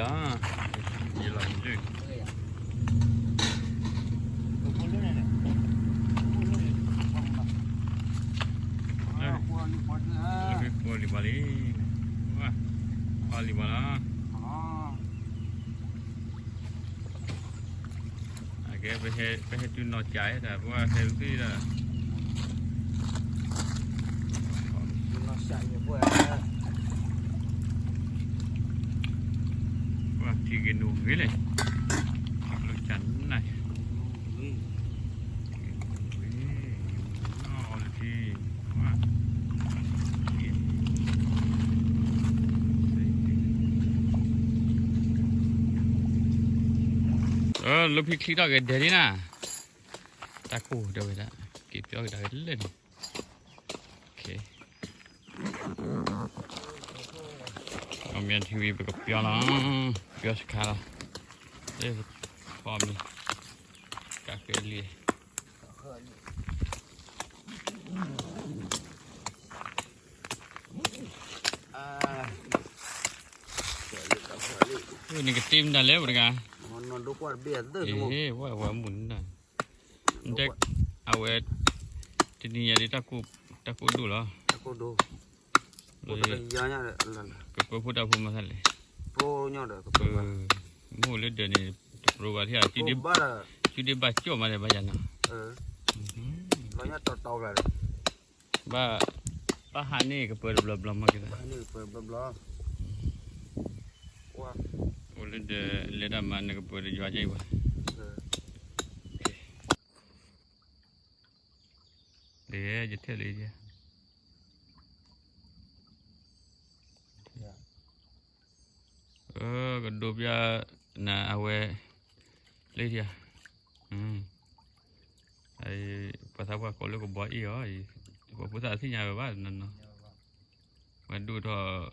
ယလီၤလၢ လၢဖီလံၤဘၣ်လံ, ဖီလံၤဘၣ်လီၤ. အကဲ ပဟဲတုၤနီၢ်ကၠးဒၣ် ပှၤဟဲသ့ဒၣ်, ပှၤထံၣ်က့ၤနူၤဂ့ၤလဲၣ်, ထံၣ်ကလိကၠးနၤ, ထံၣ်က့ၤနူၤဂ့ၤ, အီၤလၢထံ လၢဖံချံထီၣ်က့ၤဒဲးလံနၤ, တၢ်ကိၢ်ဒီးဝဲဒၣ် က့ၤပျီကဒါက့ၤလၢန့ၣ်, အီၤမ့ၢ်ထံဝံၤ ပကပျီလီၤ, ပျီစခါလီၤ, လၢဖီမ့ၢ် ကးဃဲလံ နကတ့မတၤလဲၣ်ပတဂၤ, ဝဲဝဲမုၢ်နၤ, အဝဲ တနံၤညါဒ် တၢ်ကိၢ်ဒိၣ်လီၤ, ကပၢဖိတၢ်ဖိမၤသးလဲၣ်, မိၢ်လၢဒၢးန့ၣ် တပြိဘၣ်ထံၣ်, စုဒ့ဘၣ်ကၠီၣ်မးဒီးဘၣ်ယၤနီၤ, ဘၣ် ဘၣ်ဟးန့ၢ်ကပၢတဘျီဘျီမးက့ၤ, အိၣ်လၢဒၢးလဲၤတၢ်မၤနကပၢတယွၤကဲအံၤဘၣ်, ယထဲလံ, ကဒိးပျၢ်နၤအဝဲ, လၢယၤ, ပှၤသးပှၢ်ကိးလၢကဘီအ့ၣ်အီၤ, ပှၤဖိသၣ်သ့ၣ်ညါဝဲဘၣ်နီၤနီၤ, ပှၤဒိၣ်ထီၣ်,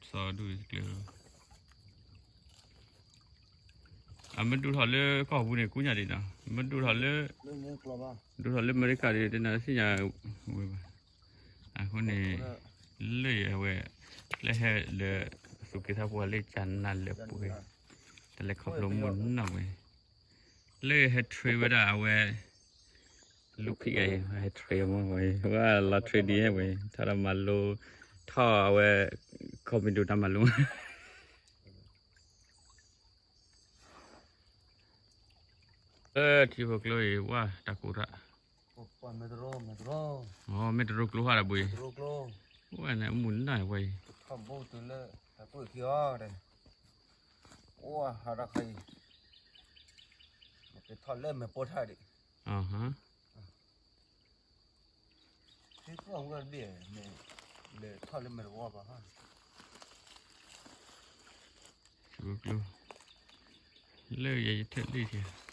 စီၤဒိၣ်တကျၢၤ, အမ့ၢ်ဒိၣ်ထီၣ်လၢကီၢ်ပူၤန့ၣ် ကူညါဒံးနီၤ, မ့ၢ်ဒိၣ်ထီၣ်လၢ, ဒိၣ်ထီၣ်လၢအမဲရကၤဒီး တနၤသ့ၣ်ညါဝဲဘၣ်, အဃိန့ၣ်, လၢအဝဲ, လၢဟဲလၢ, သူၣ်က့ၤသးပှၢ်လၢကၠးနးလၢပှဲၤ, တလဲၤခီဖျိမုၢ်နီၢ်ဝဲ, လၢဟဲထြ့ဝဲဒၣ်အဝဲ, လူၤခံဂၤအံၤ ဟဲထြ့မးဝဲ, ဝဲလီၤထြ့ဒ်အံၤဝဲ, ထီၣ်တၢ်မၤလိ, ထီၣ်အဝဲ, ခီပံၤဒိၣ်တၢ်မၤလိ လၢထံဖိကျိအံၤ ဝဲတၢ်ကိၢ်တၢ်, မ့ၢ်တရိကျိဟါဒီးဘှံး, ဝဲန့ၣ်မုၢ်နၢ်ဝဲအံၤ, အိၣ်ဟးတၢ်ခါအံၤ, ထီၣ်လၢမဲာ်ပိၢ်ထါဒံး, ထီၣ်လၢမဲာ်တဝီဘၣ်, လၢယယထၢၣ်လံ